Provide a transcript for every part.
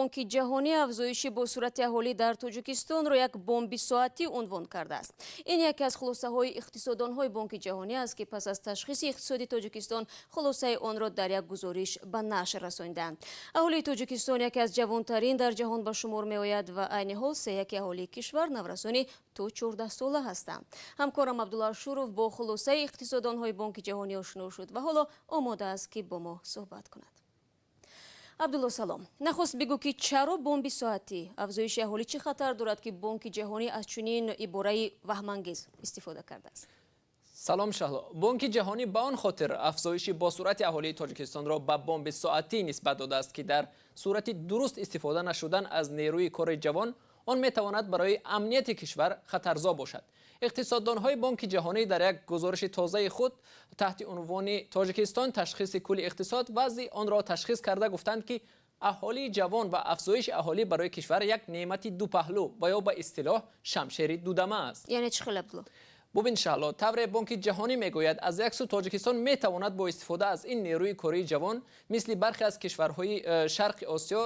Бонки Ҷаҳонӣ афзоиши босуръати аҳолӣ дар Тоҷикистонро як бомби соатӣ унвон кардааст. Ин яке аз хулосаҳои иқтисоддонҳои Бонки Ҷаҳонӣ аст, ки пас аз ташхиси иқтисоди Тоҷикистон хулосаи онро дар як гузориш ба нашр расонидаанд. Аҳолии Тоҷикистон яке аз ҷавонтарин дар ҷаҳон ба шумор меояд ва айни ҳол сеяки аҳолии кишвар наврасони то 14 сола ҳастанд. Ҳамкорам Абдулло Ашуров бо хулосаи иқтисоддонҳои Бонки Ҷаҳонӣ ошно шуд ва ҳоло омода аст, ки бо мо суҳбат кунад. Абдулло, салом. Нахуст бигӯ, ки чаро бомби соатӣ? Афзоиши аҳолӣ чӣ хатар дорад, ки Бонки Ҷаҳонӣ аз чунин ибораи ваҳмангез истифода кардааст? Салом, Шаҳло. Бонки Ҷаҳонӣ ба он хотир афзоиши босуръати аҳолии Тоҷикистонро ба бомби соатӣ нисбат додааст, ки дар сурати дуруст истифода нашудан аз нерӯи кори ҷавон он метавонад барои амнияти кишвар хатарзо бошад. Иқтисоддонҳои Бонки Ҷаҳонӣ дар як гузориши тозаи худ таҳти унвони «Тоҷикистон: ташхиси кулли иқтисод» вазъи онро ташхис карда гуфтанд, ки аҳолии ҷавон ва афзоиши аҳолӣ барои кишвар як неъмати дупаҳлӯ ва ё ба истилоҳ шамшери дудама аст. Яъне чӣ хел, Абдулло? Бубин, Шаҳло, тавре Бонки Ҷаҳонӣ мегӯяд, аз як сӯ Тоҷикистон метавонад бо истифода аз ин нерӯи кории ҷавон мисли бархе аз кишварҳои Шарқи Осиё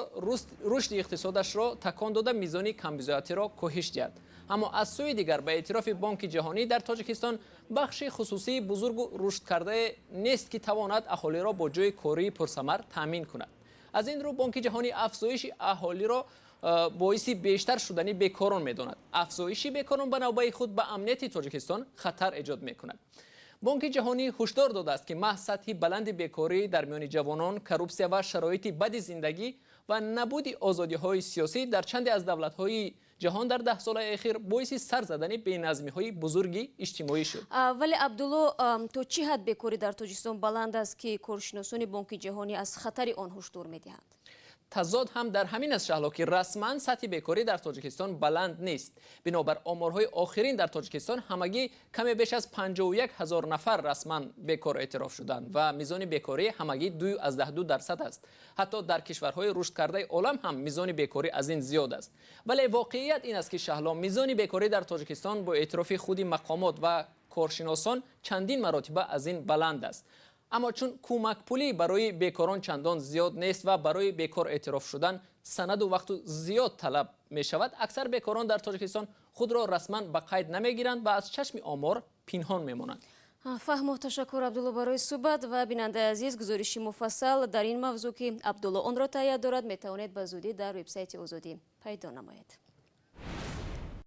рушди иқтисодашро такон дода, мизони камбизоатиро коҳиш диҳад. Аммо аз сӯи дигар, ба эътирофи Бонки Ҷаҳонӣ, дар Тоҷикистон бахши хусусии бузургу рушдкардае нест, ки тавонад аҳолиро бо ҷойи кории пурсамар таъмин кунад. Аз ин рӯ Бонки Ҷаҳонӣ афзоиши аҳолиро боиси бештар шудани бекорон медонад. Афзоиши бекорон ба навбаи худ ба амнияти Тоҷикистон хатар эҷод мекунад. Бонки Ҷаҳонӣ ҳушдор додааст, ки маҳз сатҳи баланди бекорӣ дар миёни ҷавонон, коррупсия ва шароити бади зиндагӣ ва набуди озодиҳои сиёсӣ дар чанде аз давлатҳои ҷаҳон дар 10 солаи охир боиси сар задани беназмиҳои бузурги иҷтимоӣ шуд. Вале, Абдулло, то чӣ ҳад бекорӣ дар Тоҷикистон баланд аст, ки коршиносони Бонки Ҷаҳонӣ аз хатари он ҳушдор медиҳанд? Тазод ҳам дар ҳамин аст, Шаҳло, ки расман сатҳи бекорӣ дар Тоҷикистон баланд нест. Бинобар оморҳои охирин, дар Тоҷикистон ҳамагӣ каме беш аз 51 ҳазор нафар расман бекор эътироф шуданд ва мизони бекорӣ ҳамагӣ 2,2% аст. Ҳатто дар кишварҳои рушдкардаи олам ҳам мизони бекорӣ аз ин зиёд аст. Вале воқеият ин аст, ки, Шаҳло, мизони бекорӣ дар Тоҷикистон бо эътирофи худи мақомот ва коршиносон чандин маротиба аз ин баланд аст. Аммо чун кӯмакпулӣ барои бекорон чандон зиёд нест ва барои бекор эътироф шудан санаду вақту зиёд талаб мешавад, аксар бекорон дар Тоҷикистон худро расман ба қайд намегиранд ва аз чашми омор пинҳон мемонанд. Фаҳмо. Ташаккур, Абдулло, барои суҳбат. Ва бинандаи азиз, гузориши муфассал дар ин мавзӯъ, ки Абдулло онро таҳия дорад, метавонед ба зудӣ дар вебсайти Озодӣ пайдо намоед.